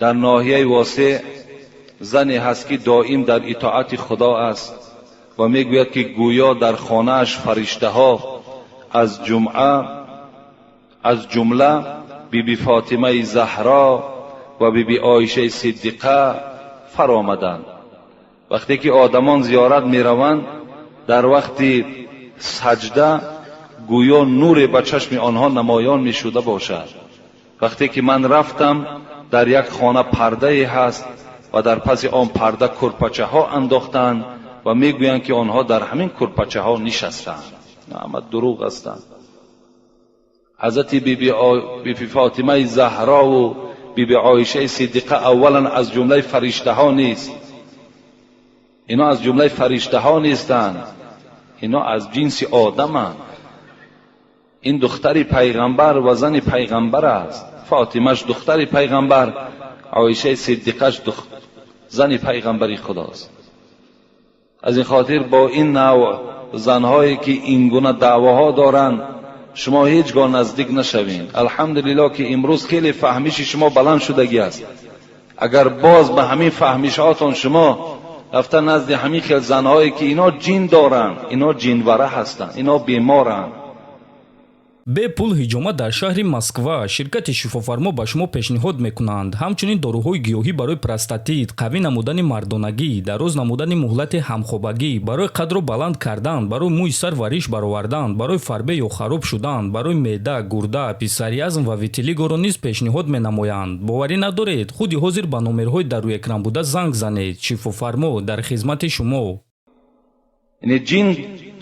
Дар ноҳияи Восеъ зане ҳаст, ки доим дар итоати Худо аст ва мегӯяд, ки гӯё дар хонааш фариштаҳо аз ҷумла Биби Фотимаи Заҳро ва Биби Оишаи Сиддиқа фаромаданд. Вақте ки одамон зиёрат мераванд, дар вақти саҷда гӯё нуре ба чашми онҳо намоён мешуда бошад. Вақте ки ман рафтам, дар як хона пардае ҳаст ва дар паси он парда курпачаҳо андохтанд ва мегӯянд, ки онҳо дар ҳамин курпачаҳо нишастанд. Ҳама дурӯғ ҳастанд. Ҳазрати Биби Фотимаи Заҳрову Биби Оишаи Сиддиқа аввалан аз ҷумлаи фариштаҳо нест. Ино аз ҷумлаи фариштаҳо нестанд, ино аз ҷинси одаманд. Ин духтари пайғамбар ва зани пайғамбар аст. Фотимаш духтари пайғамбар, Оишаи Сиддиқаш зани пайғамбари Худост. Аз ин хотир бо ин навъ занҳое ки ин гуна даъвоҳо доранд, шумо ҳеҷ гоҳ наздик нашавед. Алҳамдулиллоҳ, ки имрӯз хеле фаҳмиши шумо баланд шудагӣ аст. Агар боз ба ҳамин фаҳмишҳотон шумо рафта назди ҳамин хел занҳое ки ино ҷин доранд, ино ҷинвара ҳастанд, ино беморанд. Бепул ҳиҷома дар шаҳри Москва. Ширкати Шифофармо ба шумо пешниҳод мекунанд ҳамчунин доруҳои гиёҳӣ барои простатит, қавӣ намудани мардонагӣ, дароз намудани муҳлати ҳамхобагӣ, барои қадро баланд кардан, барои мӯи сар ва риш баровардан, барои фарбе ё хароб шудан, барои меъда, гурда, псориаз ва витилигоро низ пешниҳод менамоянд. Боварӣ надоред? Худи ҳозир ба номерҳои дар рӯи экран буда занг занед. Шифофармо дар хизмати шумо. Яъне ҷин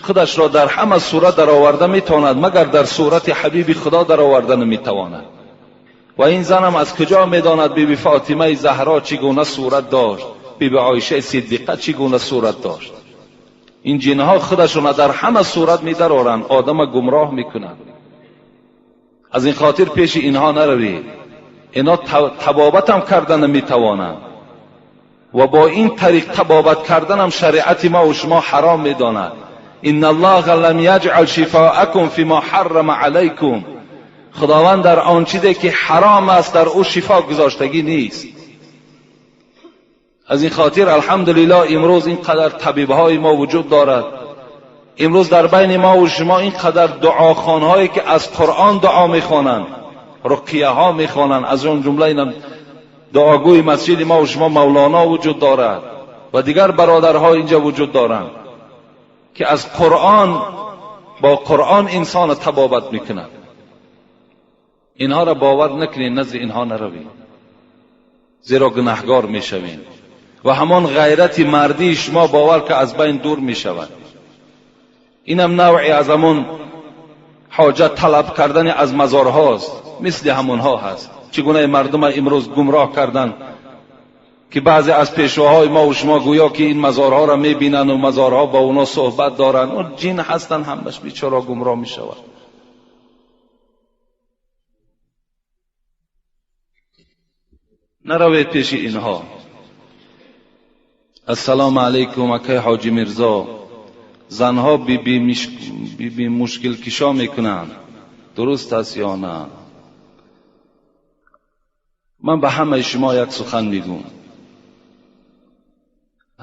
худашро дар ҳама сурат дароварда метавонад, магар дар сурати ҳабиби Худо дароварда наметавонад. Ва ин занам аз куҷо медонад Биби Фотимаи Заҳро чӣ гуна сурат дошт, Биби Оишаи Сиддиқа чӣ гуна сурат дошт? Ин ҷинҳо худашона дар ҳама сурат медароранд, одама гумроҳ мекунанд. Аз ин хотир пеши инҳо наравед. Ино табобатам карда наметавонанд ва бо ин тариқ табобат карданам шариати мо ва шумо ҳаром медонад. Инна аллоҳа лам яҷъал шифоакум фима ҳаррама алайкум. Худованд дар он чизе ки ҳаром аст, дар ӯ шифо гузоштагӣ нест. Аз ин хотир алҳамдулиллоҳ, имрӯз ин қадар табибҳои мо вуҷуд дорад. Имрӯз дар байни мо ва шумо ин қадар дуохонҳое ки аз Қуръон дуо мехонанд, руқияҳо мехонанд, аз он ҷумла инам дуогӯи масҷиди мо ва шумо Мавлоно вуҷуд дорад ва дигар бародарҳо инҷа вуҷуд доранд, ки аз Қуръон бо Қуръон инсонро табобат мекунад. Инҳоро бовар накунед, назди инҳо наравед, зеро гунаҳгор мешавед ва ҳамон ғайрати мардии шумо бовар ки аз байн дур мешавад. Инам навъе аз ҳамон ҳоҷат талаб кардани аз мазорҳост, мисли ҳамонҳо ҳаст. Чӣ гунаи мардума имрӯз гумроҳ карданд, ки баъзе аз пешвоҳои мо ва шумо гӯё ки ин мазорҳоро мебинанд ва мазорҳо бо оно суҳбат доранд. Он ҷин ҳастанд, ҳамаш бечора гумроҳ мешавад. Наравед пеши инҳо. Ассалому алайкум, акай Ҳоҷи Мирзо. Занҳо биби мушкилкишо мекунанд, дуруст аст ё на? Ман ба ҳамаи шумо як сухан мегӯм,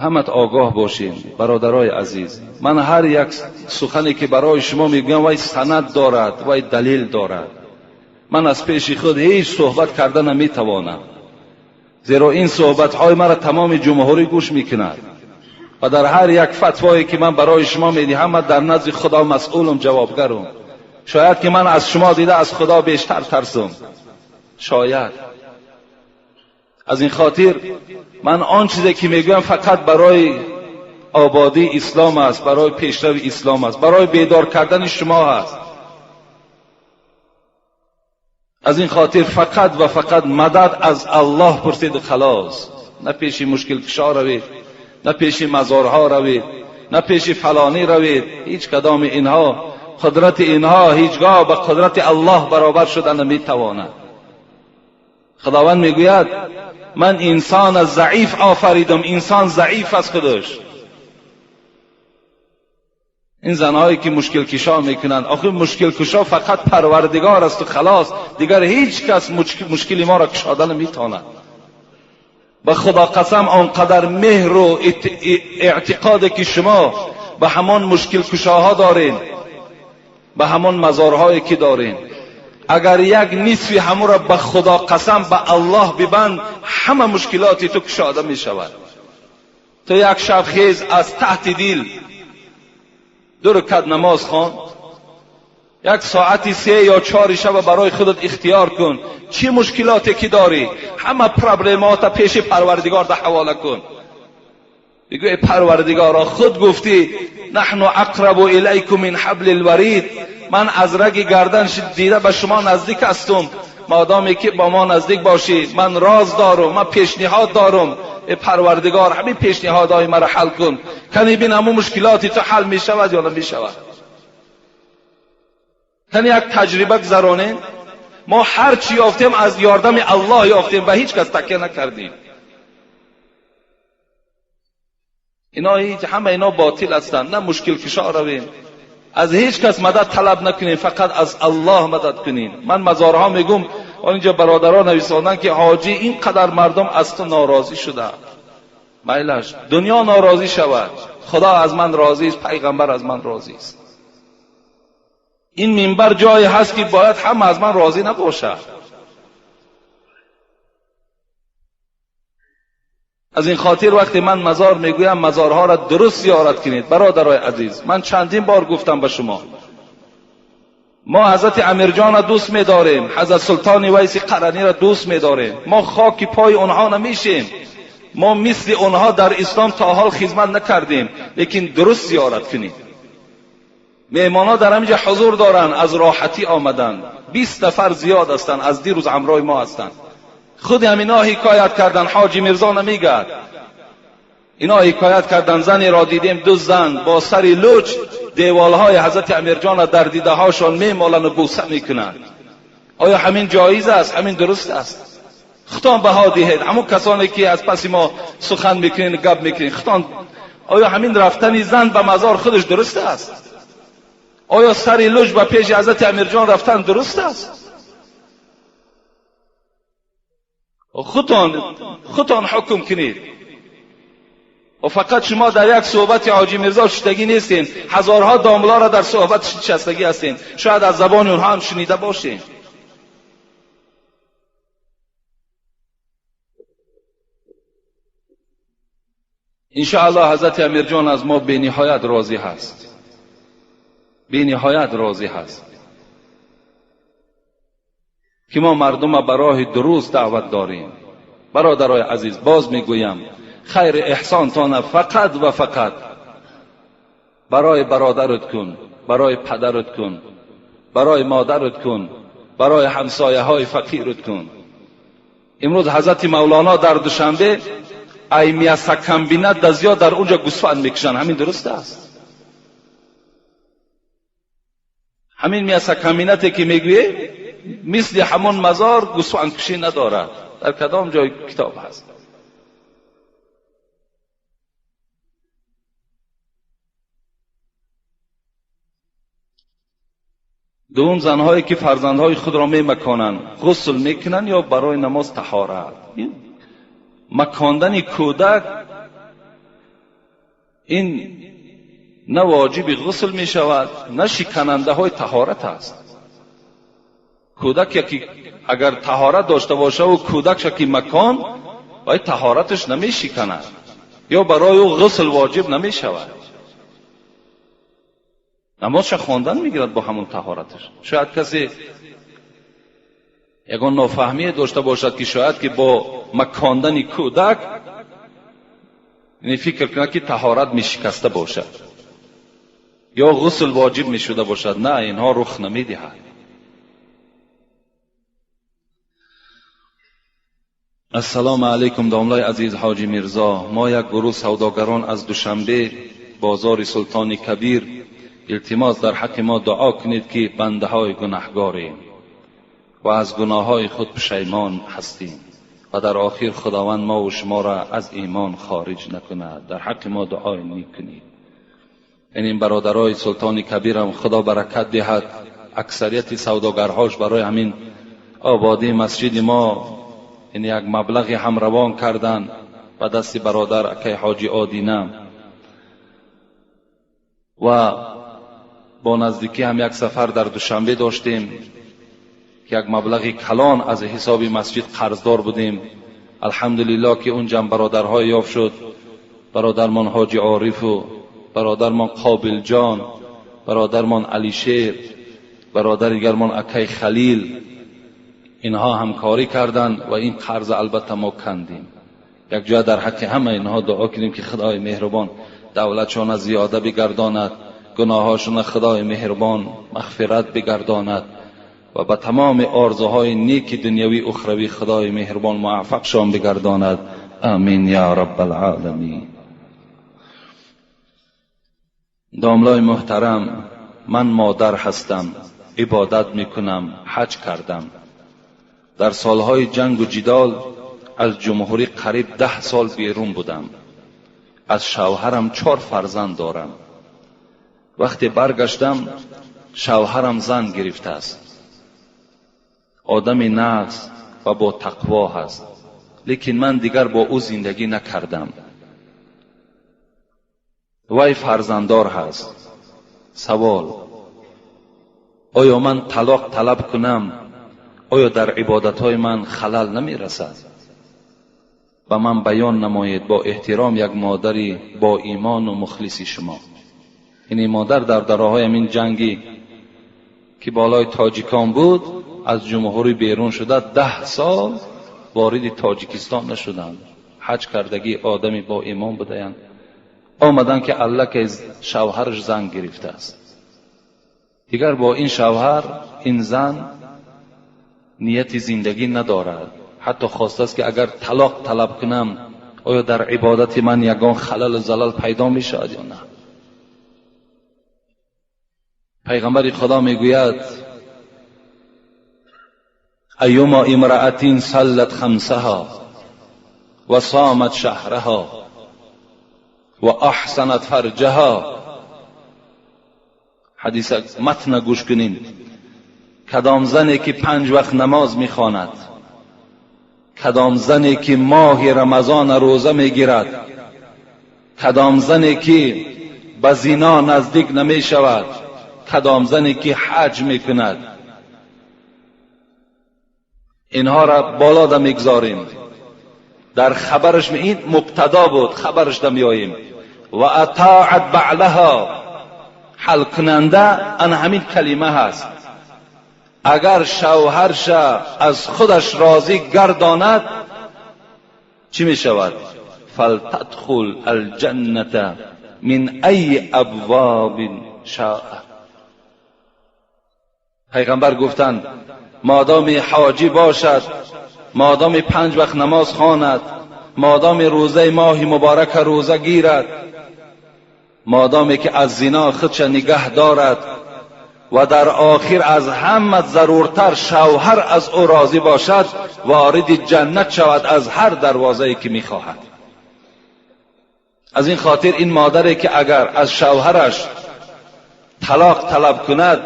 ҳамат огоҳ бошед, бародарои азиз. Ман ҳар як сухане ки барои шумо мегӯям, вай санад дорад, вай далел дорад. Ман аз пеши худ ҳеҷ суҳбат карда наметавонам, зеро ин суҳбатҳои маро тамоми ҷумҳурӣ гӯш мекунад ва дар ҳар як фатвое ки ман барои шумо медиҳам, ман дар назди Худо масъулум, ҷавобгарум. Шояд ки ман аз шумо дида аз Худо бештар тарсум, шояд. Аз ин хотир ман он чизе ки мегӯям фақат барои ободии ислом аст, барои пешрави ислом аст, барои бедор кардани шумо аст. Аз ин хотир фақат ва фақат мадад аз Аллоҳ пурсид, халос. На пеши мушкилкушо равед, на пеши мазорҳо равед, на пеши фалонӣ равед. Ҳеҷ кадоми инҳо, қудрати инҳо ҳеҷгоҳ ба қудрати Аллоҳ баробар шуда наметавонад. Худованд мегӯяд: ман инсон заиф офаридам, инсон заиф аз худаш. Ин занҳое ки мушкилкушо мекунанд, охир мушкилкушо фақат Парвардигор аст ва халос, дигар ҳеҷ кас мушкили моро кушода наметавонад. به خدا قسم آنقدر مهر و اعتقاد که شما به همان مشکل کشاها دارین، به همان مزارهایی که دارین، اگر یک نصفی همو را به خدا قسم به الله ببند، همه مشکلات تو کشاده می شود. تو یک شب خیز از تحت دل 2 رکعت نماز خوان، یک ساعتی 3 یا 4 شب برای خودت اختیار کن، چی مشکلاتی که داری همه پرابلمات پیش پروردگار ده حواله کن. بگو ای پروردگارا، خود گفتی نحن اقرب الیکم من حبل الورید، من از رگ گردن دیده به شما نزدیک هستم، مادامی که با ما نزدیک باشی من راز دارم، من پیشنهاد دارم، ای پروردگار همین پیشنهادهای مرا حل کن، کنی بین همون مشکلاتی تو حل می شود یا نمی شود. کنی یک تجربه گذرانیم. ما هر چی یافتیم از یاردم الله یافتیم، به هیچ کس تکیه نکردیم. اینا هیچ، همه اینا باطل هستند. نه مشکل کشا رویم، از هیچ کس مدد طلب نکنیم، فقط از الله مدد کنیم. من مزارها میگم، اینجا برادران نویساندن که حاجی اینقدر مردم از تو ناراضی شده، میلش دنیا ناراضی شود، خدا از من راضی است، پیغمبر از من راضی است. این منبر جایی هست که باید همه از من راضی نباشد. از این خاطر وقتی من مزار میگویم، مزارها را درست زیارت کنید. برادرای عزیز، من چندین بار گفتم به شما، ما حضرت امیرجان را دوست می‌داریم، حضرت سلطان ویس قرنی را دوست می‌داریم، ما خاک پای آنها نمیشیم، ما مثل آنها در اسلام تا حال خدمت نکردیم، لیکن درست زیارت کنید. مهمان‌ها در همینجا حضور دارن، از راحتی آمدن، 20 نفر زیاد هستند، از دیروز همراه ما هستند. خود همینا حکایت کردن، حاجی میرزا نمیگد، اینا حکایت کردن زنی را دیدیم، 2 زن با سر لوچ دیوالهای حضرت امیرجان را در دیده هاشان میمالن و بوسه میکنند. آیا همین جایز است؟ همین درست است؟ خودتان بها دهید. همون کسانی که از پس ما سخن میکنین، گپ میکنین، خودتان، آیا همین رفتن زن به مزار خودش درست است؟ آیا سر لوچ به پیش حضرت امیرجان رفتن درست است؟ خودتان حکم کنید. و فقط شما در یک صحبت حاجی میرزا شدگی نیستین، هزارها داملا را در صحبت نشستگی هستین، شاید از زبان اونها هم شنیده باشین. انشاءالله حضرت امیرجان از ما به نهایت راضی هست، به نهایت راضی هست که ما مردم به راه درست دعوت داریم. برادرای عزیز، باز میگویم خیر احسان تانه فقط و فقط برای برادرت کن، برای پدرت کن، برای مادرت کن، برای همسایه های فقیرت کن. امروز حضرت مولانا در دوشنبه ای میاسا کامبینات در زیاد در اونجا گوسفند میکشن. همین درست است؟ همین میاسا کامبیناتی که میگویه مثل همون مزار گوسفند کشی ندارد. در کدام جای کتاب هست؟ دوم، زنهایی که فرزندهای خود را میمکانند غسل میکنند یا برای نماز طهارت. مکاندن کودک این نه واجب غسل می شود نه شکننده های طهارت است. کودک یکی اگر طهارت داشته باشه و کودک که مکان باید طهارتش نمی شکند یا برای او غسل واجب نمی شود. نمازش خواندن میگیرد با همون طهارتش. شاید کسی یگان نافهمی داشته باشد که شاید که با مکاندن کودک یعنی فکر کنه که طهارت میشکسته باشد یا غسل واجب میشده باشد. نه، اینها رخ نمیدهد. السلام علیکم داملای عزیز حاجی میرزا. ما یک گروه سوداگران از دوشنبه بازار سلطان کبیر التماس در حق ما دعا کنید که بنده های گناهگاریم و از گناه های خود پشیمان هستیم و در آخر خداوند ما و شما را از ایمان خارج نکند. در حق ما دعای نیک کنید. این برادرای سلطان کبیرم خدا برکت دهد. اکثریت سوداگرهاش برای همین آبادی مسجد ما ин як маблағи ҳам равон карданд ба дасти бародар акай ҳоҷи Одина ва бо наздикӣ ҳам як сафар дар Душанбе доштем ки як маблағи калон аз ҳисоби масҷид қарздор будем. Алҳамдулиллоҳ ки унҷам бародарҳо ёфт шуд, бародармон ҳоҷи Орифу бародармон Қобилҷон, бародармон Алишер, бародари дигармон акай Халил, инҳо ҳамкорӣ карданд ва ин қарз албатта мо кандем. Як ҷоя дар ҳаққи ҳама инҳо дуо кунем ки Худои меҳрубон давлатшона зиёда бигардонад, гуноҳҳошона Худои меҳрубон мағфират бигардонад ва ба тамоми орзуҳои неки дунявӣ ухравӣ Худои меҳрубон муваффақшон бигардонад. Амин я раббалъоламин. Домлои муҳтарам, ман модар ҳастам, ибодат мекунам, ҳаҷ кардам. Дар солҳои ҷангу ҷидол аз ҷумҳурӣ қариб 10 сол берун будам. Аз шавҳарам 4 фарзанд дорам. Вақте баргаштам, шавҳарам зан гирифтааст. Одами нағз ва бо тақво ҳаст, лекин ман дигар бо ӯ зиндагӣ накардам. Вай фарзанддор ҳаст. Савол: оё ман талоқ талаб кунам, оё дар ибодатҳои ман халал намерасад? Ба ман баён намоед бо эҳтиром як модари бо имону мухлиси шумо. Ин модар дар дароҳои ҳамин ҷангӣ ки болои тоҷикон буд, аз ҷумҳурӣ берун шуда 10 сол вориди Тоҷикистон нашуданд. Ҳаҷ кардагӣ одами бо имон будаянд. Омаданд ки аллакай шавҳараш зан гирифтааст. Дигар бо ин шавҳар ин зан нияти зиндагӣ надорад. Ҳатто хостааст ки агар талоқ талаб кунам, оё дар ибодати ман ягон халалу залал пайдо мешавад ё на? Пайғамбари Худо мегӯяд: айюма имраатин саллат хамсаҳо ва сомат шаҳраҳо ва аҳсанат фарҷаҳо. Ҳадиса матна гӯш кунем. Кадом зане ки 5 вақт намоз мехонад, кадом зане ки моҳи Рамазон рӯза мегирад, кадом зане ки ба зино наздик намешавад, кадом зане ки ҳаҷ мекунад, инҳоро боло да мегузорем. Дар хабараш ин мубтадо буд, хабараш да меоем. Ва атоат баълаҳо, ҳалкунанда ана ҳамин калима ҳаст. Агар шавҳарша аз худаш розӣ гардонад, чӣ мешавад? фалтадхул алҷанната мин айи абвобин шоа. Пайғамбар гуфтанд: модоми ҳоҷӣ бошад, модоми 5 вақт намоз хонад, модоми рӯзаи моҳи муборака рӯза гирад, модоме ки аз зино худша нигаҳ дорад ва дар охир аз ҳама заруртар шавҳар аз ӯ розӣ бошад, вориди ҷаннат шавад аз ҳар дарвозае ки мехоҳад. Аз ин хотир ин модаре ки агар аз шавҳараш талоқ талаб кунад,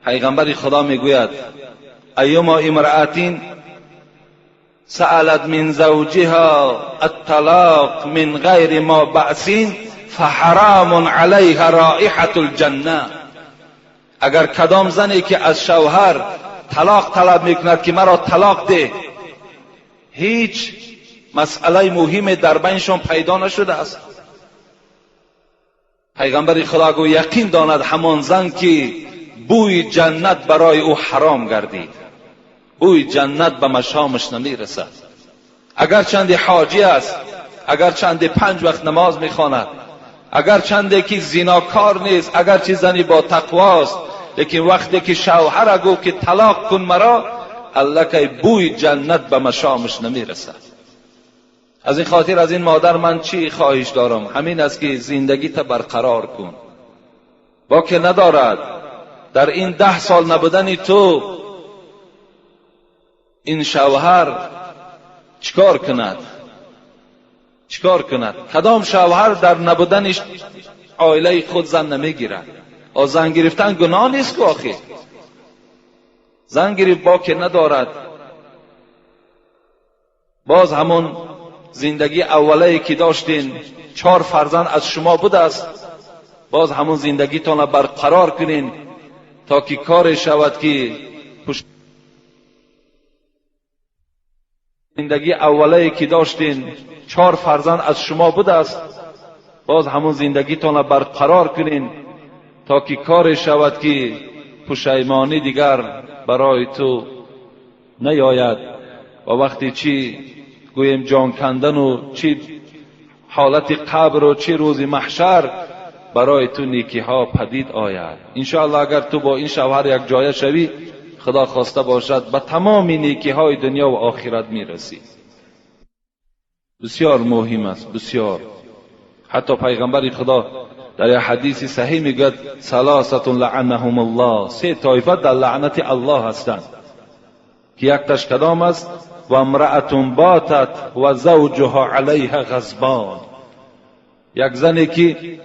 пайғамбари Худо мегӯяд: айюма имраатин саалат мин завҷиҳа атталоқ мин ғайри мо баъсин фаҳарамун алайҳа роиҳатул ҷанна. Агар кадом зане ки аз шавҳар талоқ талаб мекунад ки маро талоқ деҳ, ҳеҷ масъалаи муҳиме дар байншон пайдо нашудааст. Пайғамбари Худо гӯ яқин донад ҳамон зан ки бӯи ҷаннат барои ӯ ҳаром гардид, бӯи ҷаннат ба машомаш намерасад. Агарчанде ҳоҷӣ аст, агарчанде 5 вақт намоз мехонад, агарчанде ки зинокор нест, агарчи зани бо тақвост, лекин вақте ки шавҳара гуфт ки талоқ кун маро, аллакай бӯи ҷаннат ба машомаш намерасад. Аз ин хотир аз ин модар ман чӣ хоҳиш дорам? Ҳамин аст ки зиндагита барқарор кун. Боке надорад дар ин 10 сол набудани ту ин шавҳар чикор кунад? Чикор кунад? Кадом шавҳар дар набудани оилаи худ зан намегирад? Зан гирифтан гуноҳ нест ку охир. Зан гирифт, боке надорад. باز همون زندگی اولی که داشتین، 4 فرزند از شما بوده است، باز همون زندگیتان را برقرار کنین تا که کار شود که زندگی اولی که داشتین، 4 فرزند از شما بوده است، باز همون زندگیتان را برقرار کنین تا که کار شود که پشیمانی دیگر برای تو نیاید. و وقتی چی گوییم جان کندن و چی حالت قبر و چی روز محشر برای تو نیکی ها پدید آید. انشاءالله اگر تو با این شوهر یک جایه شوی، خدا خواسته باشد به تمام نیکی های دنیا و آخرت میرسی. بسیار مهم است، بسیار. حتی پیغمبر خدا در یک حدیث صحیح میگوید ثلاثة لعنهم الله، 3 طایفه در لعنت الله هستند که یک تاش کدام است؟ و امرأة باتت و زوجها علیها غضبان، یک زنی که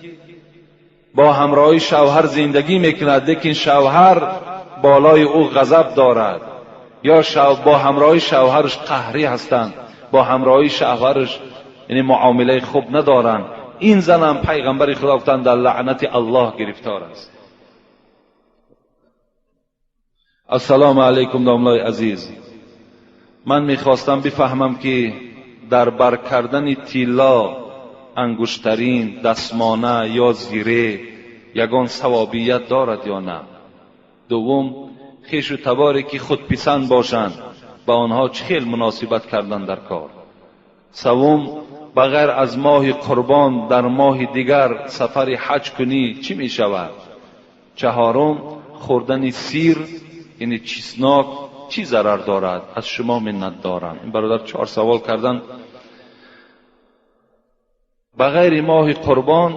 با همراهی شوهر زندگی میکند لیکن شوهر بالای او غضب دارد، یا با همراهی شوهرش قهری هستند، با همراهی شوهرش یعنی معامله خوب ندارند، این زنم پیغمبر خدا گفتند در لعنت الله گرفتار است. السلام علیکم داملای عزیز، من میخواستم بفهمم که در بر کردن طلا، انگشترین، دستمانه یا زیره یگان ثوابیت دارد یا نه؟ دوم، خویش و تباری که خودپسند باشند با آنها چه خیل مناسبت کردن در کار؟ سوم، بغیر از ماه قربان در ماه دیگر سفر حج کنی چی می شود؟ چهارم، خوردن سیر یعنی چیسناک چی ضرر دارد؟ از شما منت دارم. این برادر 4 سوال کردن. بغیر ماه قربان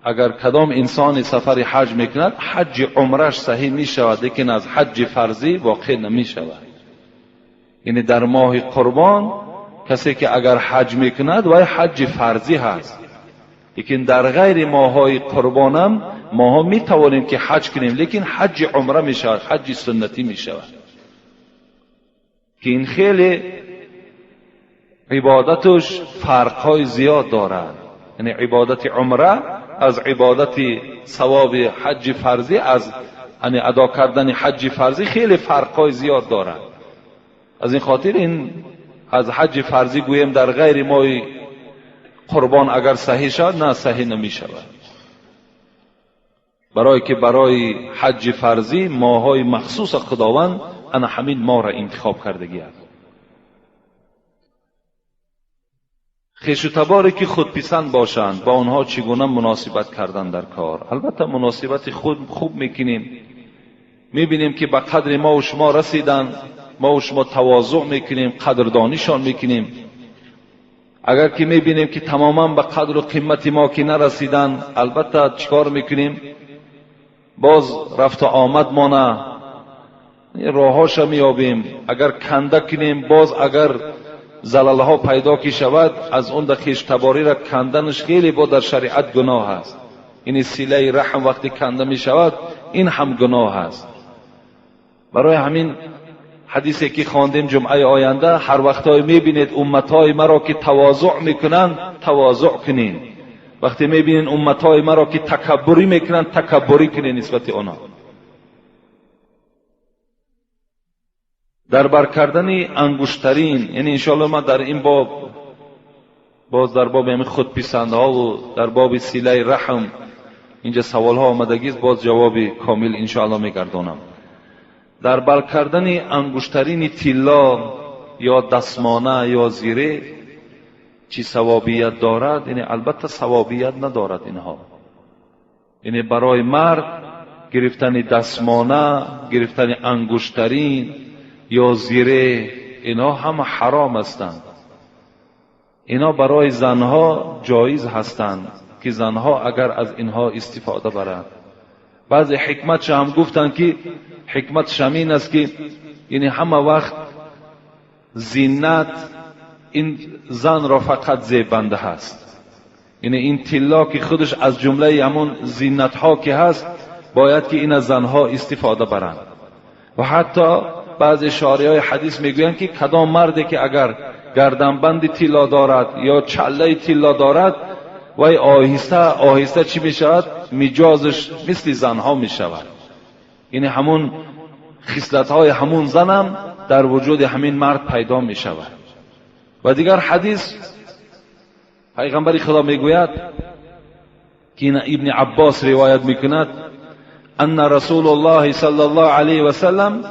اگر کدام انسان سفر حج میکند، حج عمرش صحیح میشود لیکن از حج فرضی واقع نمیشود. یعنی در ماه قربان کسی که اگر حج میکند وای حج فرضی هست، لیکن در غیر ماهای قربانم ماها میتوانیم که حج کنیم لیکن حج عمره میشود، حج سنتی میشود که این خیلی عبادتش فرقهای زیاد دارد. یعنی عبادت عمره از عبادت ثواب حج فرضی، از یعنی ادا کردن حج فرضی خیلی فرقهای زیاد دارد. از این خاطر این از حج فرضی گوییم در غیر ماه قربان اگر صحیح شد، نه صحیح نمی شود، برای که برای حج فرضی ماهای مخصوص خداوند انا همین ماه را انتخاب کردگی است. خویش و تباری که خودپسند باشند با آنها چگونه مناسبت کردن در کار؟ البته مناسبت خود خوب میکنیم، میبینیم که به قدر ما و شما رسیدن، ما و شما تواضع میکنیم، قدردانیشان میکنیم. اگر که میبینیم که تماما به قدر و قیمت ما که نرسیدن، البته چیکار میکنیم؟ باز رفت و آمد ما نه، راهاش میابیم. اگر کنده کنیم، باز اگر زلالها پیدا که شود، از اون در خویش تباری را کندنش خیلی با در شریعت گناه است. این سیله رحم وقتی کنده می شود این هم گناه است. برای همین حدیثی که خواندیم جمعه آینده، هر وقتای میبینید امتای مرا که تواضع میکنن تواضع کنین، وقتی میبینید امتای مرا که تکبری میکنن تکبری کنین نسبت آنها. در بر کردن انگشترین، یعنی انشاءالله ما در این باب باز در باب همین خودپسندها و در باب سیله رحم اینجا سوال ها آمدگی است، باز جواب کامل انشاءالله میگردانم. در بر کردن انگشترین طلا یا دستمانه یا زیره چی ثوابیت دارد؟ یعنی البته ثوابیت ندارد اینها. یعنی برای مرد گرفتن دستمانه، گرفتن انگشترین یا زیره، اینها هم حرام هستند. اینا برای زنها جایز هستند که زنها اگر از اینها استفاده برند. بعضی حکمتش هم گفتند که حکمتش همین است که یعنی همه وقت زینت این زن را فقط زیبنده هست. یعنی این طلا که خودش از جمله همون زینت ها که هست، باید که این از زنها استفاده برند. و حتی بعضی شارح‌های حدیث میگویند که کدام مردی که اگر گردنبند طلا دارد یا چله طلا دارد، وی آهسته آهسته چی میشود؟ مجازش مثل زنها میشود. یعنی همون خصلت های همون زنم در وجود همین مرد پیدا میشود. و دیگر حدیث پیغمبر خدا میگوید که ابن عباس روایت میکند ان رسول الله صلی الله علیه و سلم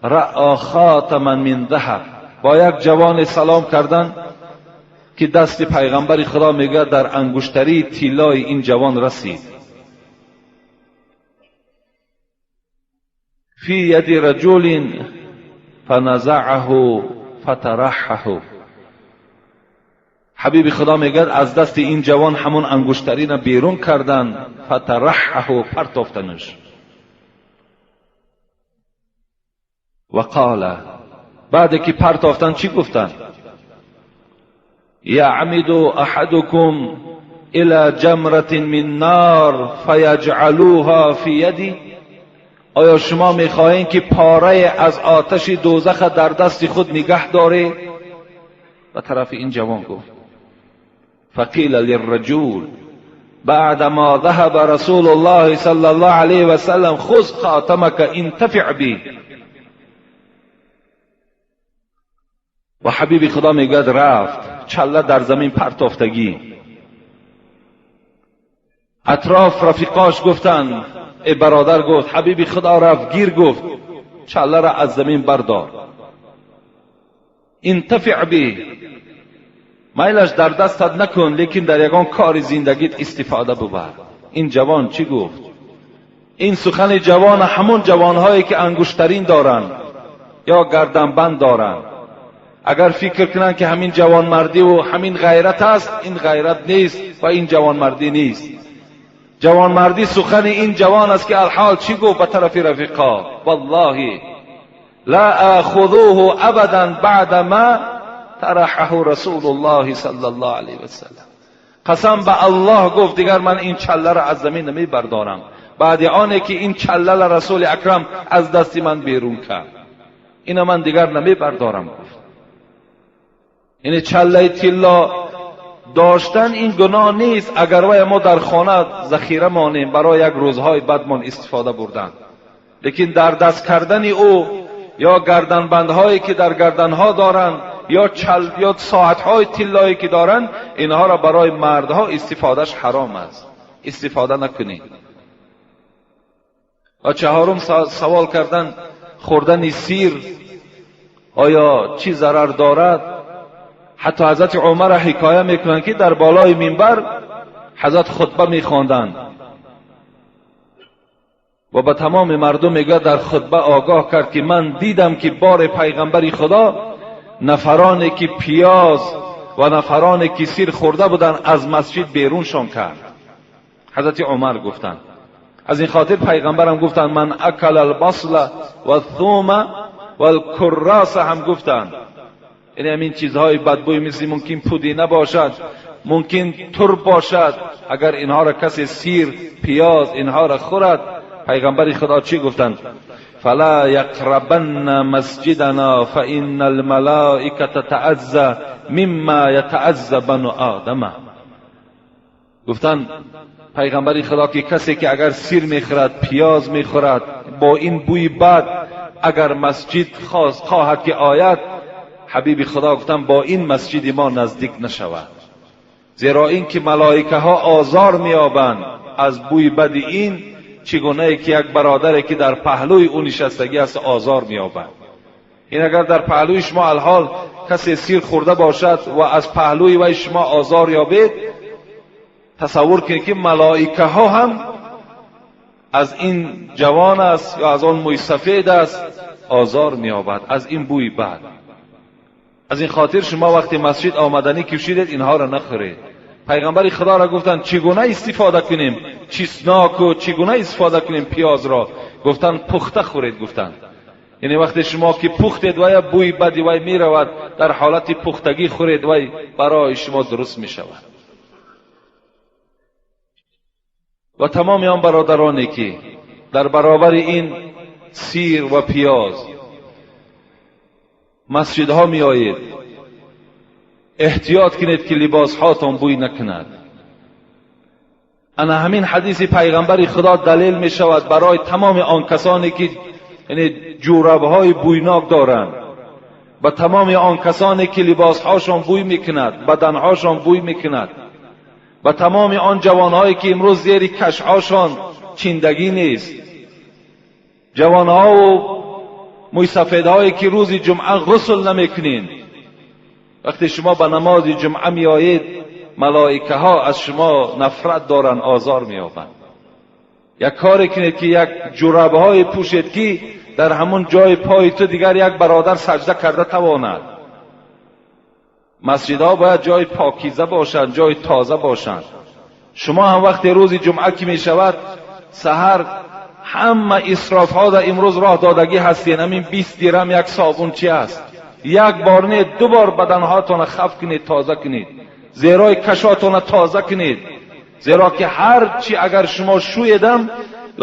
رأى خاتما من ذهب. با یک جوان سلام کردن که دست پیغمبر خدا میگه در انگشتری طلای این جوان رسید. فی ید رجل فنزعه فترحه. حبیب خدا میگه از دست این جوان همون انگشتری را بیرون کردن، فترحه، پرتافتنش. و قال، بعد که پرتافتن چی گفتن؟ یعمد احدکم الى جمرة من نار فیجعلوها فی یدی. آیا شما میخواهید که پاره از آتش دوزخ در دست خود نگه دارید؟ و طرف این جوان گفت فقیل للرجل بعدما ذهب رسول الله صلی الله علیه و سلم خذ خاتمک انتفع به. و حبیب خدا میگوید رفت، چله در زمین پرتافتگی. اطراف رفیقاش گفتن، ای برادر گفت حبیب خدا رفت گیر، گفت چله را از زمین بردار، انتفع به، میلش در دستت نکن، لیکن در یگان کار زندگیت استفاده ببر. این جوان چی گفت؟ این سخن جوان همون جوانهایی که انگشترین دارن یا گردنبند دارن، اگر فکر کنن که همین جوانمردی و همین غیرت است، این غیرت نیست و این جوانمردی نیست. جوانمردی سخن این جوان است که الحال چی گفت به طرف رفیقا؟ والله لا آخذوه ابدا بعد ما طرحه رسول الله صلی الله علیه و سلم. قسم به الله گفت دیگر من این چله را از زمین نمی بردارم بعد آنه که این چله را رسول اکرم از دست من بیرون کرد، اینو من دیگر نمی بردارم. گفت یعنی چله طلا داشتن این گناه نیست اگر وای ما در خانه ذخیره مانیم برای یک روزهای بدمان استفاده بردن، لیکن در دست کردن او یا گردنبندهایی که در گردنها دارند یا چل یا ساعتهای طلایی که دارند، اینها را برای مردها استفادهش حرام است، استفاده نکنید. و چهارم سوال کردن خوردن سیر آیا چی ضرر دارد؟ حتی حضرت عمر حکایه میکنند که در بالای منبر حضرت خطبه میخواندند و به تمام مردم میگه در خطبه آگاه کرد که من دیدم که بار پیغمبر خدا نفرانی که پیاز و نفرانی که سیر خورده بودند از مسجد بیرونشان کرد. حضرت عمر گفتند از این خاطر پیغمبرم گفتند من اکل البصل و الثوم و الکراس هم گفتند، یعنی همین چیزهای بدبوی مثل ممکن پودینه باشد، ممکن ترب باشد، اگر اینها را کسی سیر پیاز اینها را خورد، پیغمبر خدا چی گفتند؟ فلا یقربن مسجدنا فان الملائکه تتعزى مما یتعزى بنو آدم. گفتند پیغمبر خدا که کسی که اگر سیر میخورد پیاز میخورد با این بوی بد اگر مسجد خواهد که آید، حبیب خدا گفتند با این مسجد ما نزدیک نشود، زیرا اینکه ملائکه ها آزار میابند از بوی بد این، چگونه که یک برادری که در پهلوی او نشستگی است آزار میابند. این اگر در پهلوی شما الحال کسی سیر خورده باشد و از پهلوی وی شما آزار یابید، تصور کنید که ملائکه ها هم از این جوان است یا از آن موی سفید است آزار میابد از این بوی بد. از این خاطر شما وقتی مسجد آمدنی کشیدید اینها را نخورید. پیغمبر خدا را گفتند چگونه استفاده کنیم چیسناک و چگونه استفاده کنیم پیاز را؟ گفتند پخته خورید. گفتند یعنی وقتی شما که پختید و یا بوی بدی وی میرود، در حالت پختگی خورید وی برای شما درست میشود. و تمام آن برادرانی که در برابر این سیر و پیاز масҷидҳо меоед, эҳтиёт кунед ки либосҳоятон бӯй накунад. Ана ҳамин ҳадиси пайғамбари Худо далел мешавад барои тамоми он касоне ки яъне ҷӯрабҳои бӯйнок доранд, ба тамоми он касоне ки либосҳошон бӯй мекунад, баданҳошон бӯй мекунад, ба тамоми он ҷавонҳое ки имрӯз зери кашҳошон чиндагӣ нест, ҷавонҳову мӯйсафедҳое ки рӯзи ҷумъа ғусл намекунед. Вақте шумо ба намози ҷумъа меоед, малоикаҳо аз шумо нафрат доранд, озор меёбанд. Як коре кунед ки як ҷурабҳое пӯшед ки дар ҳамон ҷои пои ту дигар як бародар саҷда карда тавонад. Масҷидҳо бояд ҷои покиза бошанд, ҷои тоза бошанд. Шумо ҳам вақте рӯзи ҷумъа ки мешавад, саҳар ҳама исрофҳо дар имрӯз роҳ додагӣ ҳастед. Ҳамин 20 дирам як собун чи аст? Як бор не, ду бор баданҳоятонро хаф кунед, тоза кунед, зерои кашотонро тоза кунед. Зеро ки ҳар чи агар шумо шӯедам,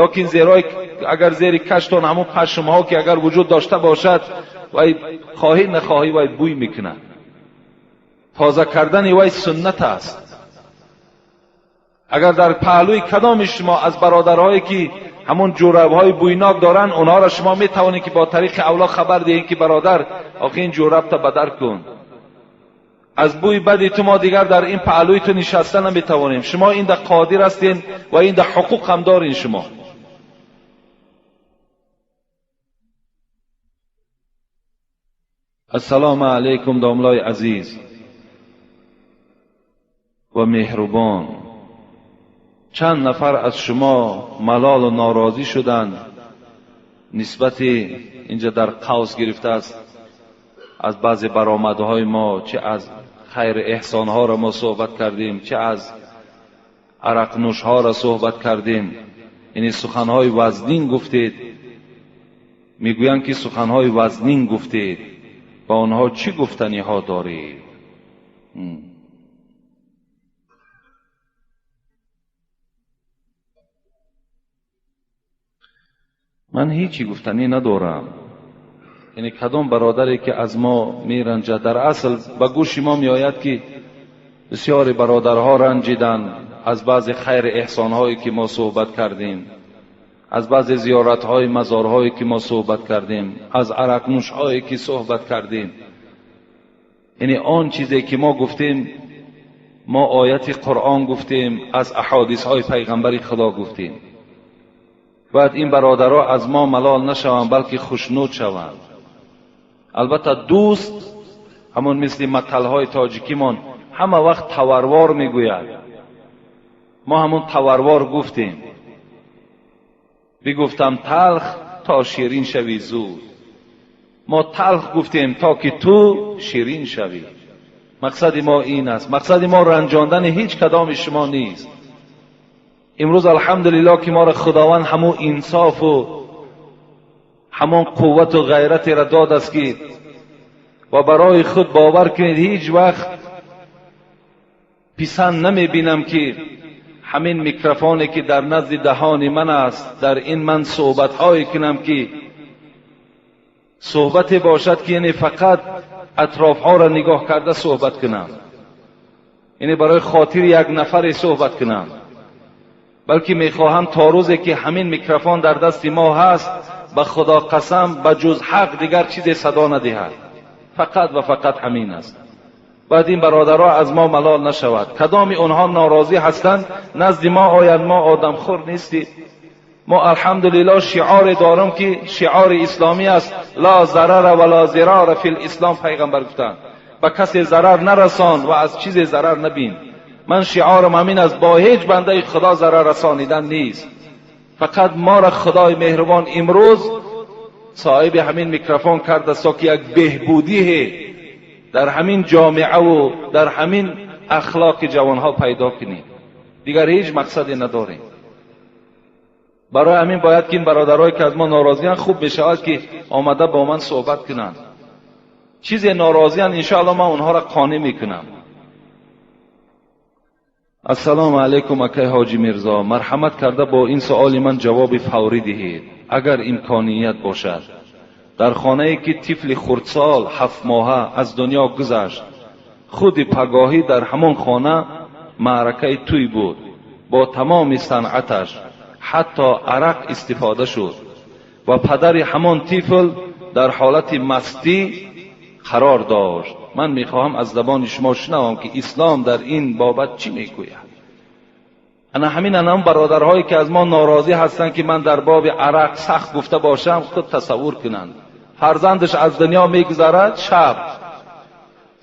лекин зерои агар зери каштон ҳамон пашмҳо ки агар вуҷуд дошта бошад, вай хоҳӣ нахоҳӣ вай бӯй мекунад. Тоза кардани вай суннат аст. Агар дар паҳлӯи кадоми шумо аз бародарҳое ки ҳамон ҷӯрабҳои бӯйнок доранд, онҳоро шумо метавонед ки бо тариқи авло хабар диҳед ки бародар, охи ин ҷӯрабта бадар кун, аз бӯи бади ту мо дигар дар ин паҳлӯи ту нишаста наметавонем. Шумо инда қодир ҳастед ва инда ҳуқуқ ҳам дорин шумо. Ассалому алайкум домлои азиз ва меҳрубон. Чанд нафар аз шумо малолу норозӣ шуданд нисбати инҷа дар қавс гирифтааст аз баъзе баромадҳои мо, чӣ аз хайр эҳсонҳоро мо суҳбат кардем, чӣ аз арақнӯшҳоро суҳбат кардем. Яъне суханҳои вазнин гуфтед. Мегӯянд ки суханҳои вазнин гуфтед, ба онҳо чӣ гуфтаниҳо доред? Ман ҳечи гуфтанӣ надорам. Яъне кадом бародаре ки аз мо меранҷад, дар асл ба гӯши мо меояд ки бисёри бародарҳо ранҷиданд аз баъзе хайр эҳсонҳое ки мо суҳбат кардем, аз баъзе зиёратҳои мазорҳое ки мо суҳбат кардем, аз арақнӯшҳое ки суҳбат кардем. Яъне он чизе ки мо гуфтем, мо ояти Қуръон гуфтем, аз аҳодисҳои пайғамбари Худо гуфтем. Бояд ин бародарҳо аз мо малол нашаванд, балки хушнуд шаванд. Албатта дӯст ҳамон мисли маталҳои тоҷикимон ҳама вақт таварвор мегӯяд. Мо ҳамон таварвор гуфтем. Бигуфтам талх то ширин шавӣ зуд. Мо талх гуфтем то ки ту ширин шавӣ. Мақсади мо ин аст. Мақсади мо ранҷондани ҳеҷ кадоми шумо нест. Имрӯз алҳамдулиллоҳ ки моро Худованд ҳамон инсофу ҳамон қуввату ғайратеро додааст ки ва барои худ бовар кунед, ҳеҷ вақт писанд намебинам ки ҳамин микрофоне ки дар назди даҳони ман аст, дар ин ман суҳбатҳое кунам ки суҳбате бошад ки яъне фақат атрофҳоро нигоҳ карда суҳбат кунам, яъне барои хотири як нафаре суҳбат кунам, балки мехоҳам то рӯзе ки ҳамин микрофон дар дасти мо ҳаст, ба Худо қасам ба ҷуз ҳақ дигар чизе садо надиҳад. Фақат ва фақат ҳамин аст. Бояд ин бародарҳо аз мо малол нашавад. Кадоми онҳо норозӣ ҳастанд, назди мо оянд. Мо одамхӯр нестем. Мо алҳамдулиллоҳ шиоре дорем ки шиори исломӣ аст: ла зарара ва ла зирара фил ислом. Пайғамбар гуфтанд ба касе зарар нарасон ва аз чизе зарар набин. Ман шиорам ҳамин аст: бо ҳеҷ бандаи Худо зарар расонидан нест. Фақат моро Худои меҳрубон имрӯз соҳиби ҳамин микрофон кардааст то ки як беҳбудие дар ҳамин ҷомеаву дар ҳамин ахлоқи ҷавонҳо пайдо кунем. Дигар ҳеҷ мақсаде надорем. Барои ҳамин бояд ки ин бародарое ки аз мо норозианд, хуб мешавад ки омада бо ман суҳбат кунанд. Чизе норозианд, иншоалло ман онҳоро қонеъ мекунам. Ассалому алайкум акай ҳоҷи Мирзо, марҳамат карда бо ин суоли ман ҷавоби фаврӣ диҳед агар имконият бошад. Дар хонае ки тифли хурдсол 7 моҳа аз дунё гузашт, худи пагоҳӣ дар ҳамон хона маъракаи тӯй буд бо тамоми санъаташ, ҳатто арақ истифода шуд ва падари ҳамон тифл дар ҳолати мастӣ қарор дошт. Ман мехоҳам аз забони шумо шунавам ки ислом дар ин бобат чӣ мегӯяд. Ана ҳамин анам бародарҳое ки аз мо норозӣ ҳастанд ки ман дар боби арақ сахт гуфта бошам, худ тасаввур кунанд. Фарзандаш аз дунё мегузарад, шаб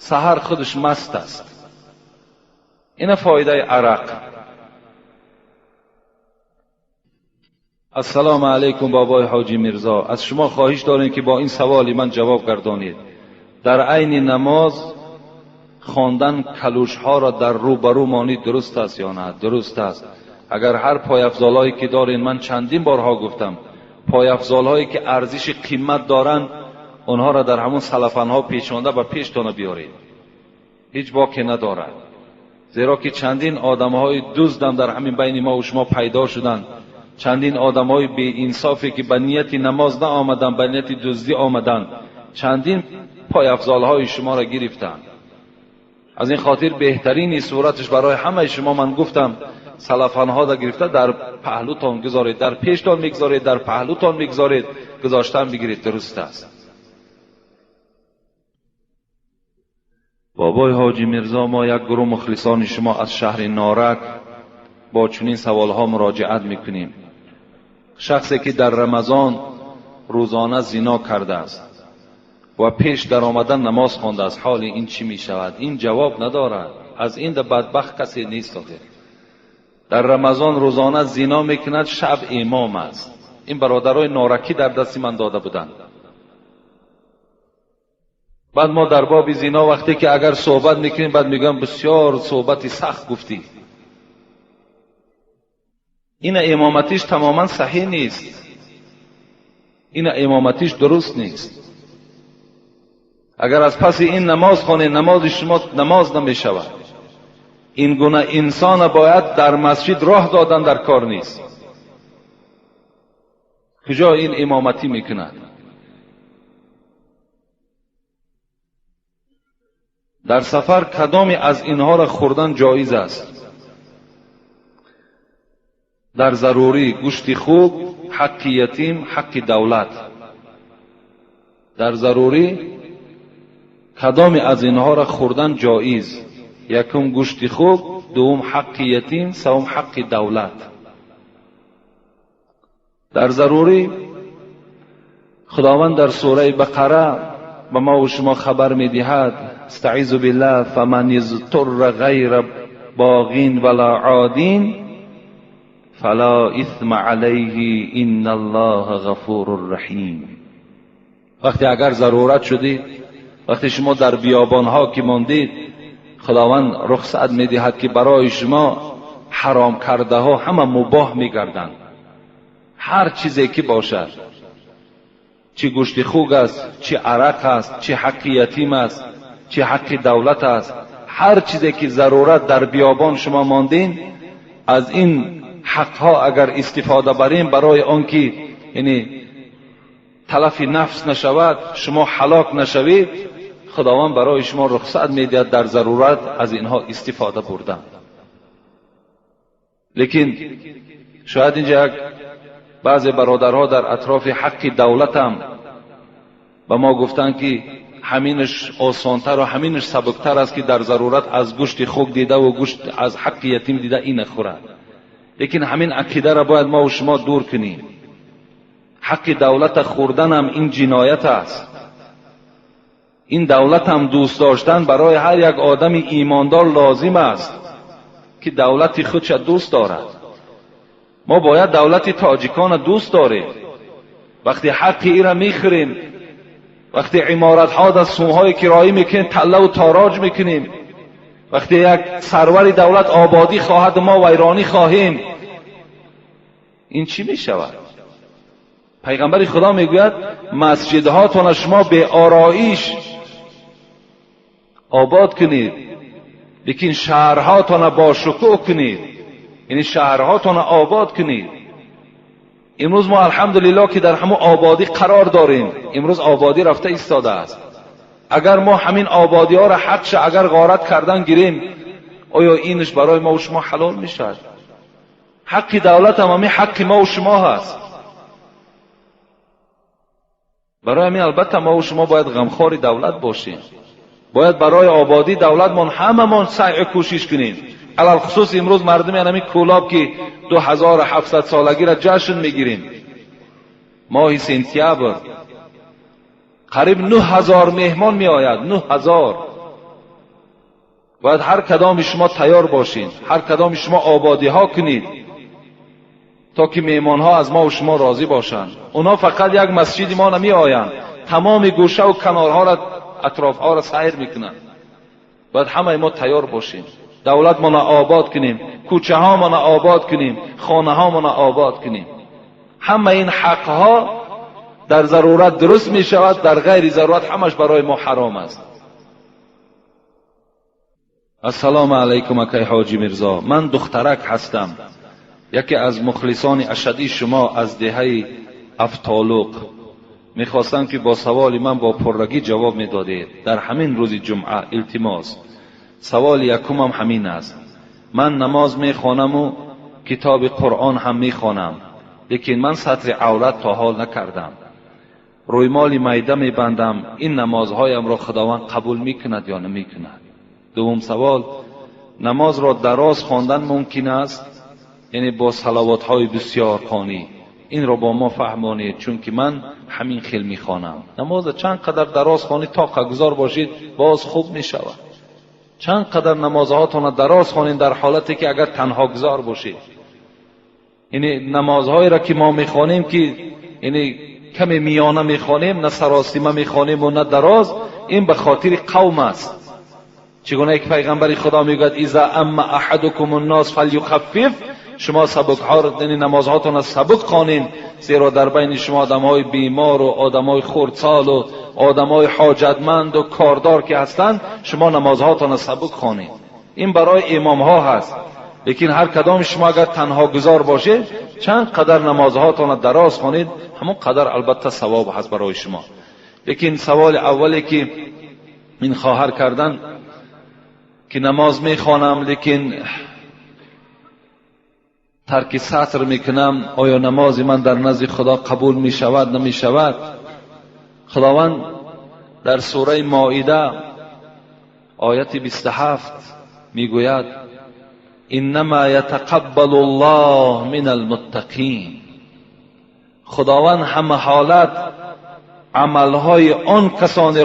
саҳар худаш маст аст. Ина фоидаи арақ. Ассалому алайкум бобои ҳоҷи Мирзо, аз шумо хоҳиш дорем ки бо ин саволи ман ҷавоб гардонед. Дар айни намоз хондан калӯшҳоро дар рӯбарӯ монӣ дуруст аст ё на? Дуруст аст. Агар ҳар пойафзолҳое ки доред, ман чандин борҳо гуфтам, пойафзолҳое ки арзиши қимат доранд, онҳоро дар ҳамон салафанҳо печонда ба пештона биёред. Ҳеҷ боке надорад. Зеро ки чандин одамҳои дуздам дар ҳамин байни мо ва шумо пайдо шуданд. Чандин одамҳои беинсофе ки ба нияти намоз наомаданд, ба нияти дуздӣ омаданд, чандин пойафзолҳои шуморо гирифтанд. Аз ин хотир беҳтарини сураташ барои ҳамаи шумо ман гуфтам, салафанҳоро гирифта дар паҳлӯтон гузоред, дар пештон мегузоред, дар паҳлӯтон мегузоред, гузоштан бигиред, дуруст аст. Бобои ҳоҷи Мирзо, мо як гурӯҳ мухлисони шумо аз шаҳри Норак бо чунин саволҳо муроҷиат мекунем. Шахсе ки дар Рамазон рӯзона зино кардааст ва пеш дар омадан намоз хондааст, ҳоли ин чӣ мешавад? Ин ҷавоб надорад. Аз ин бадбахт касе нест. Дар Рамазон рӯзона зино мекунад, шаб имом аст. Ин бародарои норакӣ дар дасти ман дода буданд. Баъд мо дар боби зино вақте ки агар суҳбат мекунем, баъд мегӯям бисёр суҳбати сахт гуфтӣ. Ина имоматиш тамоман саҳеҳ нест. Ина имоматиш дуруст нест. Агар аз паси ин намоз хонед, намози шумо намоз намешавад. Ин гуна инсона бояд дар масҷид роҳ додан дар кор нест. Куҷо ин имоматӣ мекунад? Дар сафар кадоме аз инҳоро хӯрдан ҷоиз аст? Дар зарурӣ гӯшти хук, ҳаққи ятим, ҳаққи давлат. Дар зарурӣ кадоме аз инҳоро хӯрдан ҷоиз? Якум гӯшти хук, дуввум ҳаққи ятим, севум ҳаққи давлат. Дар зарурӣ Худованд дар сураи Бақара ба мо ва шумо хабар медиҳад: استعیذ بالله فمن اضطر غیر باغ ولا عاد فلا اثم علیه ان الله غفور رحیم. وقتی اگر ضرورت شدید، وقتی شما در بیابانها که ماندید، خداوند رخصت میدهد که برای شما حرام کرده ها همه مباح میگردند. هر چیزی که باشد، چی گوشت خوگ است، چی عرق است، چی حق یتیم است، چی حق دولت است، هر چیزی که ضرورت در بیابان شما ماندین، از این حقها اگر استفاده بریم برای آنکه یعنی تلف نفس نشود، شما هلاک نشوید، خداوند برای شما رخصت میدهد در ضرورت از اینها استفاده بردن. لیکن شاید اینجا بعضی برادرها در اطراف حق دولت هم به ما گفتند که همینش آسانتر و همینش سبکتر است که در ضرورت از گوشت خوک دیده و گوشت از حق یتیم دیده این خورد. لیکن همین عقیده را باید ما و شما دور کنیم. حق دولت خوردن هم این جنایت است. این دولت هم دوست داشتن برای هر یک آدم ایماندار لازم است که دولت خودش دوست دارد. ما باید دولت تاجیکان دوست داریم. وقتی حق ای را میخوریم، وقتی عمارت ها در سومهای کرایی میکنیم، تله و تاراج میکنیم، وقتی یک سرور دولت آبادی خواهد ما ویرانی خواهیم، این چی میشود؟ پیغمبر خدا میگوید مسجدهاتون شما به آرایش آباد کنید، لیکن شهرهاتون با شکوه کنید، یعنی شهرهاتون آباد کنید. Имрӯз мо алҳамдулиллоҳ ки дар ҳамон ободӣ қарор дорем. Имрӯз ободӣ рафта истодааст. Агар мо ҳамин ободиҳоро ҳақша агар ғорат кардан гирем, оё инаш барои мо ва шумо ҳалол мешавад? Ҳаққи давлат ҳам ҳамин ҳаққи мо ва шумо ҳаст. Барои ҳамин албатта мо ва шумо бояд ғамхори давлат бошем. Бояд барои ободии давлатмон ҳамамон саъю кӯшиш кунем. Алалхусус имрӯз мардуми ҳамин Кӯлоб ки 2700 солагиро ҷашн мегирем, моҳи сентябр қариб 9000 меҳмон меояд. 9000. Бояд ҳар кадоми шумо тайёр бошед, ҳар кадоми шумо ободиҳо кунед то ки меҳмонҳо аз мо ва шумо розӣ бошанд. Онҳо фақат як масҷиди мо намеоянд, тамоми гӯшаву канорҳоро, атрофҳоро сайр мекунанд. Бояд ҳамаи мо тайёр бошем, давлатмонро обод кунем, кӯчаҳомонро обод кунем, хонаҳомонро обод кунем. Ҳамаи ин ҳақҳо дар зарурат дуруст мешавад, дар ғайри зарурат ҳамаш барои мо ҳаром аст. Ассалому алайкум акай ҳоҷи Мирзо, ман духтарак ҳастам, яке аз мухлисони ашадии шумо аз деҳаи Афтолуқ. Мехостам ки бо саволи ман бо пуррагӣ ҷавоб медодед дар ҳамин рӯзи ҷумъа. Илтимос. Саволи якумам ҳамин аст. Ман намоз мехонаму китоби Қуръон ҳам мехонам, лекин ман сатри аврат то ҳол накардам. Рӯймоли майда мебандам. Ин намозҳоямро Худованд қабул мекунад ё намекунад? Дуввум савол: намозро дароз хондан мумкин аст, яъне бо салавотҳои бисёр хонӣ? Инро бо мо фаҳмонед, чунки ман ҳамин хел мехонам. Намоза чанд қадар дароз хонӣ тоқагузор бошед, боз хуб мешавад. Чанд қадар намозҳоятонро дароз хонед дар ҳолате ки агар танҳогузор бошед. Яъне намозҳоеро ки мо мехонем, ки яъне каме миёна мехонем, на саросима мехонем ва на дароз, ин ба хотири қавм аст. Чигуна ки пайғамбари Худо мегӯяд: иза амма аҳадукум аннос фалюхаффиф. Шумо сабукҳоро, яъне намозҳоятонро сабук хонед, зеро дар байни шумо одамҳои бемор ва одамҳои хурдсол ва одамҳои ҳоҷатманд ва кордор ки ҳастанд, шумо намозҳоятонро сабук хонед. Ин барои имомҳо ҳаст. Лекин ҳар кадоми шумо агар танҳогузор бошед, чанд қадар намозҳоятонро дароз хонед, ҳамон қадар албатта савоб ҳаст барои шумо. Лекин саволи аввале ки ин хоҳар кардан ки намоз мехонам, лекин тарки сатр мекунам, оё намози ман дар назди Худо қабул мешавад, намешавад? Худованд дар сураи Моида ояти 27 мегӯяд: иннама ятақаббалу Аллоҳ минал муттақин. Худованд ҳама ҳолат амалҳои он касонеро